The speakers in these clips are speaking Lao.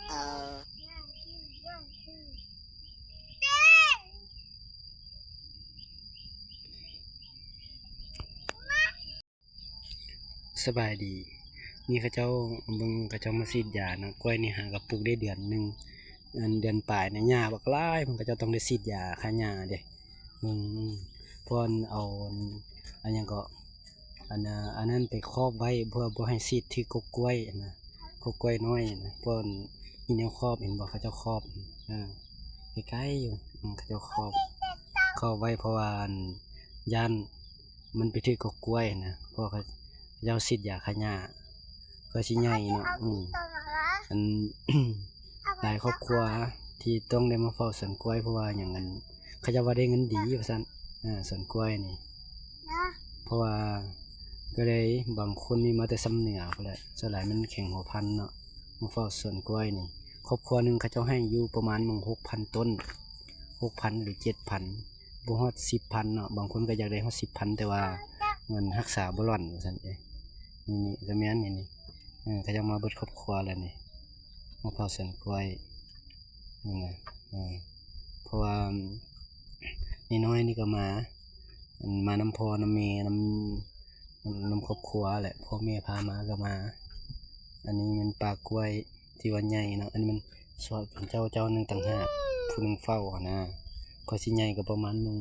ເອີ ສະບາຍດີ. ນີ້ເຂົາເຈົ້າເບິ່ງ ເຂົາເຈົ້າມາສີດຢານະ. ກ້ວຍນີ້ຫາກະປູກໄດ້ເດືອນໜຶ່ງ ອັນເດືອນປາຍນະ ຫຍ້າບັກຫຼາຍ. ເພິ່ນ ເຂົາເຈົ້າຕ້ອງໄດ້ສີດຢາຂ້າຫຍ້າເດ້. ເບິ່ງ ເພິ່ນເອົາ ອັນ ອັນຫຍັງເກາະ ອັນ ອັນນັ້ນໄປຄອບໄວ້ ເພື່ອບໍ່ໃຫ້ສີດຖືກກົກກ້ວຍນະ ກົກກ້ວຍນ້ອຍນະ. ເພິ່ນມີແນວຄອບ ເຫັນບໍ່ ເຂົາເຈົ້າຄອບ ເອີ ໃກ້ໆຢູ່ ເຂົາເຈົ້າຄອບ ຄອບໄວ້ ເພາະວ່າ ຢ້ານ ມັນໄປຖືກກົກກ້ວຍນະ ເພາະວ່າເຂົາເຈົ້າສີດຢາຂ້າຫຍ້າ ເພື່ອຊິໃຫຍ່ເນາະ. ອືມ ອັນ ຫຼາຍຄອບຄົວທີ່ຕ້ອງໄດ້ມາເຝົ້າສວນກ້ວຍ ເພາະວ່າຫຍັງ ອັນ ເຂົາເຈົ້າວ່າໄດ້ເງິນດີວ່າຊັ້ນ ເອີ ສວນກ້ວຍນີ້ ເພາະວ່າກໍໄດ້ ບາງຄົນນີ້ມາແຕ່ຊຳເໜືອພຸ້ນແຫຼະ ສ່ວນຫຼາຍມັນແຂວງຫົວພັນເນາະ ມາເຝົ້າສວນກ້ວຍນີ້. ຄອບຄົວໜຶ່ງເຂົາເຈົ້າໃຫ້ຢູ່ປະມານໝ່ອງຫົກພັນຕົ້ນ ຫົກພັນ ຫຼື ເຈັດພັນ ບໍ່ຮອດສິບພັນເນາະ. ບາງຄົນກໍຢາກໄດ້ຮອດສິບພັນ ແຕ່ວ່າເງິນຮັກສາບໍ່ຫຼອນວ່າຊັ້ນເດ. ນີ້ໆ ກໍແມ່ນນີ້ໆ ເອີ ເຂົາເຈົ້າມາເບິດຄອບຄົວແລ້ວນີ້ ມາເຝົ້າສວນກ້ວຍນີ້ນະ. ເອີ ເພາະວ່ານ້ອຍໆນີ້ກໍມາ ອັນ ມານຳພໍ່ນຳແມ່ ນຳ ນຳຄອບຄົວແຫຼະ ພໍ່ແມ່ພາມາກໍມາ. ອັນນີ້ແມ່ນປ່າກ້ວຍທີ່ວ່າໃຫຍ່ເນາະ. ອັນນີ້ແມ່ນສວນເຂົາເຈົ້າ ເຈົ້າໜຶ່ງຕ່າງຫາກ ຜູ້ໜຶ່ງເຝົ້າຫັ້ນນະ. ກໍຊິໃຫຍ່ກໍປະມານໜຶ່ງ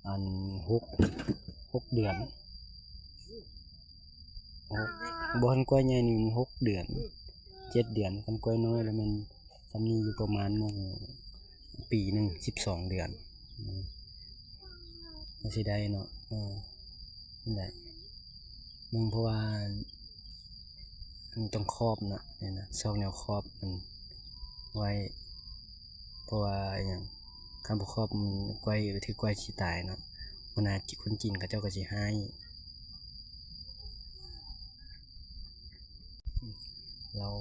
ອັນ ຫົກ ຫົກເດືອນ ຫົກ ບໍ່ ຄັນກ້ວຍໃຫຍ່ນີ້ມັນຫົກເດືອນ ເຈັດເດືອນ. ຄັນກ້ວຍນ້ອຍແລ້ວແມ່ນຊ່ຳນີ້ ຢູ່ປະມານໜຶ່ງ ປີໜຶ່ງ ສິບສອງເດືອນ ອືມ ມັນຊິໄດ້ເນາະ. ເອີ ນັ້ນແຫຼະ ເບິ່ງ ເພາະວ່າມັນຕ້ອງຄອບເນາະ ນີ້ນະ ຊອກແນວຄອບມັນໄວ້ ເພາະວ່າຫຍັງ ຄັນບໍ່ຄອບມັນ ກ້ວຍ ຖືກກ້ວຍຊິຕາຍເນາະ. ຫົວໜ້າ ຄົນຈີນເຂົາເຈົ້າກໍຊິຮ້າຍ. ລາວ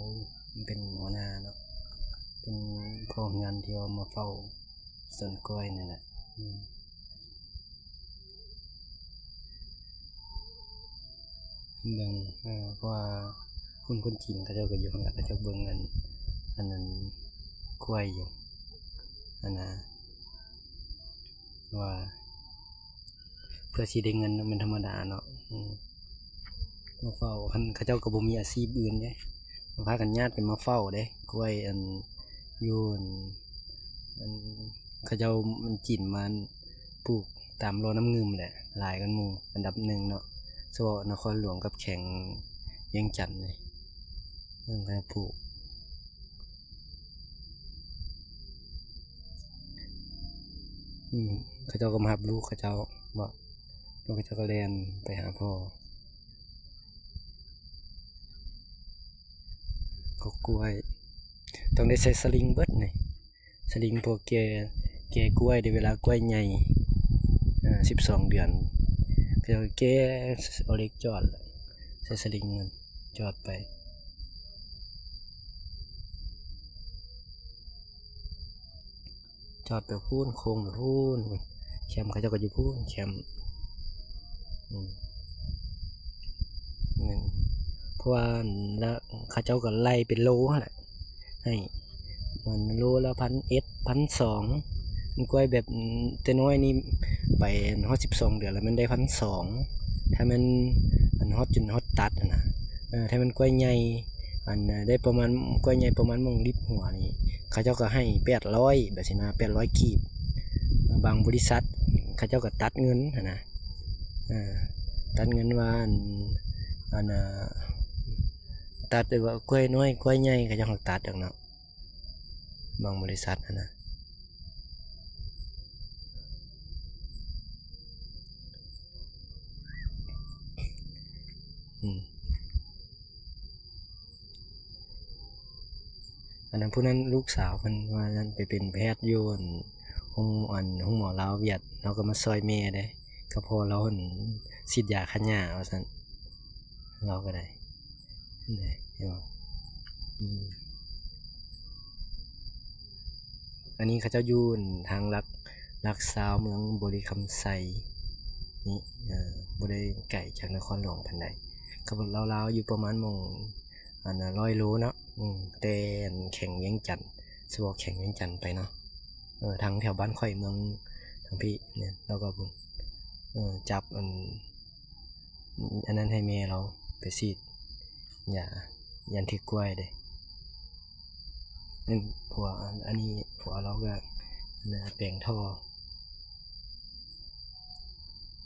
ເປັນຫົວໜ້າເນາະ ເປັນພໍ່ເຮືອນທີ່ວ່າມາເຝົ້າສວນກ້ວຍນີ້ແຫຼະ. ອືມ ເບິ່ງ ເອີ ເພາະວ່າຄົນ ຄົນຈີນເຂົາເຈົ້າກໍຢູ່ຫັ້ນລະ ເຂົາເຈົ້າເບິ່ງອັນ ອັນນັ້ນ ກ້ວຍຢູ່ຫັ້ນນະ ວ່າ ເພື່ອຊິໄດ້ເງິນເນາະ ແມ່ນທຳມະດາເນາະ. ອືມ ມາເຝົ້າ ຄັນເຂົາເຈົ້າກໍບໍ່ມີອາຊີບອື່ນເດ້ ພາກັນຍາດກັນມາເຝົ້າເດ້. ກ້ວຍ ອັນ ຢູ່ ອັນ ອັນ ເຂົາເຈົ້າ ມັນຈີນມາປູກຕາມຫຼໍ່ນ້ຳງື່ມແຫຼະ ຫຼາຍກວ່າໝູ່ ອັນດັບໜຶ່ງເນາະ ສະເພາະນະຄອນຫຼວງກັບແຂວງວຽງຈັນເດ້ ເພິ່ນກໍປູກ. ອືມ ເຂົາເຈົ້າກໍມາຮັບລູກເຂົາເຈົ້າເບາະ ລູກເຂົາເຈົ້າກໍແລ່ນໄປຫາພໍ່. ກໍກ້ວຍ ຕ້ອງໄດ້ໃຊ້ສະລິງເບິດນີ້ ສະລິງ ພວກແກ່ ແກ່ກ້ວຍເດ້ ເວລາກ້ວຍໃຫຍ່ ເອີ ສິບສອງເດືອນ ເຂົາເຈົ້າແກ່ ເອົາເຫຼັກຈອດ ໃສ່ສະລິງ ຈອດໄປ ຈອດໄປພຸ້ນ ໂຄ້ງໄປພຸ້ນ ແຄມເຂົາເຈົ້າກໍຢູ່ພຸ້ນ ແຄມ ອືມ ແມ່ນ ເພາະວ່າລະ ເຂົາເຈົ້າກໍໄລ່ເປັນໂລຫັ້ນແຫຼະ ໃຫ້ມັນໂລລະພັນເອັດ ພັນສອງ ມັນກ້ວຍແບບ ອືມ ແຕ່ນ້ອຍນີ້ໄປຮອດສິບສອງເດືອນແລ້ວແມ່ນໄດ້ພັນສອງ ຖ້າແມ່ນ ອັນ ຮອດ ຈົນຮອດຕັດຫັ້ນນະ ເອີ ຖ້າແມ່ນກ້ວຍໃຫຍ່ ອັນ ໄດ້ປະມານ ກ້ວຍໃຫຍ່ປະມານໝ່ອງລິບຫົວນີ້ ເຂົາເຈົ້າກໍໃຫ້ແປດຮ້ອຍ ແບບຊີ້ນະ ແປດຮ້ອຍກີບ. ບາງບໍລິສັດເຂົາເຈົ້າກໍຕັດເງິນຫັ້ນນະ ເອີ ຕັດເງິນວ່າ ອັນ ອັນ ເອີ ຕັດ ຫຼືວ່າກ້ວຍນ້ອຍ ກ້ວຍໃຫຍ່ ເຂົາເຈົ້າກໍຕັດດອກເນາະ ບາງບໍລິສັດຫັ້ນນະ. ອືມ ອັນນັ້ນ ຜູ້ນັ້ນລູກສາວເພິ່ນວ່ານັ້ນ ໄປເປັນແພດຢູ່ ອັນ ໂຮງ ອັນ ໂຮງໝໍລາວຫວຽດ ລາວກໍມາຊ່ອຍແມ່ເດ້ ກໍເພາະລາວ ອັນ ສີດຢາຂ້າຫຍ້າວ່າຊັ້ນ ລາວກໍໄດ້ ເຫັນບໍ່? ອືມ ອັນນີ້ເຂົາເຈົ້າຢູ່ທາງຫຼັກ ຫຼັກຊາວ ເມືອງບໍລິຄຳໄຊນີ້ ເອີ ບໍ່ໄດ້ໄກຈາກນະຄອນຫຼວງປານໃດ ຂັບລົດລາວໆ ຢູ່ປະມານໝ່ອງ ອັນ ຮ້ອຍໂລເນາະ ອືມ ແຕ່ແຂວງວຽງຈັນ ສະເພາະແຂວງວຽງຈັນໄປເນາະ ເອີ ທາງແຖວບ້ານຂ້ອຍເມືອງທາງພີ້ເນຍ ແລ້ວກໍພຸ້ນ ເອີ ຈັບອັນ ອັນນັ້ນໃຫ້ແມ່ລາວໄປສີດຢາ ຢ້ານຖືກກວດເດ້ ອັນ ຜົວ ອັນ ອັນນີ້ຜົວລາວກໍອັນນັ້ນແປງທໍ່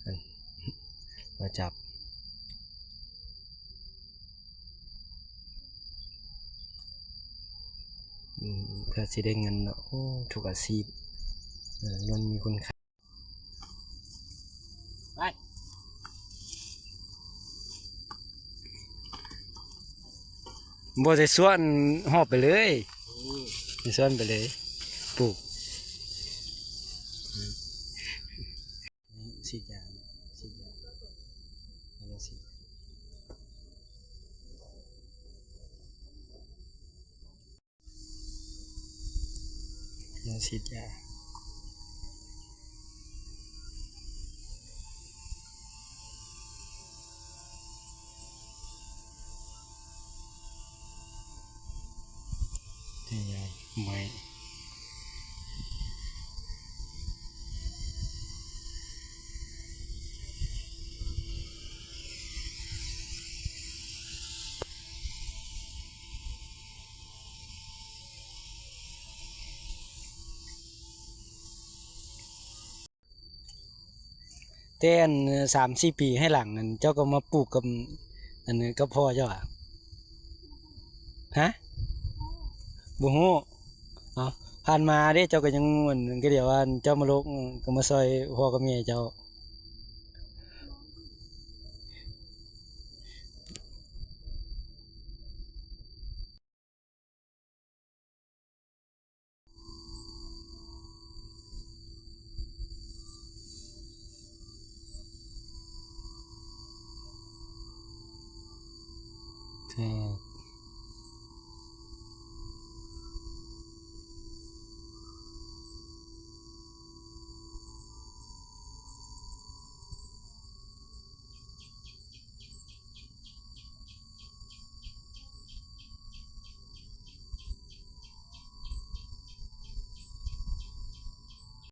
ອັນ ມາຈັບ ອືມ ເພື່ອຊິໄດ້ເງິນເນາະ ໂອ້ ທຸກອາຊີບ ເອີ ລ້ວນມີຄຸນຄ່າ. ໄປ ບໍ່ໄດ້ສວນ ຮອບໄປເລີຍ ອືມ ໄດ້ສວນໄປເລີຍ ປູກ ອືມ ສີດຢາ ສີດຢາ ແລ້ວກໍສີດ ມາສີດຢາ ໃຫ້ຢາໄມ້. ແຕ່ອັນສາມສີ່ປີໃຫ້ຫຼັງນັ້ນ ເຈົ້າກໍມາປູກກັບ ອັນ ກັບພໍ່ເຈົ້າຫວາ? ຮະ? ບໍ່ຮູ້. ເອົ້າ ຜ່ານມາເດ້ ເຈົ້າກໍຍັງ ອັນ ກໍດຽວວ່າເຈົ້າມາໂລກ ກໍມາຊ່ອຍພໍ່ກັບແມ່ເຈົ້າ. ເອີ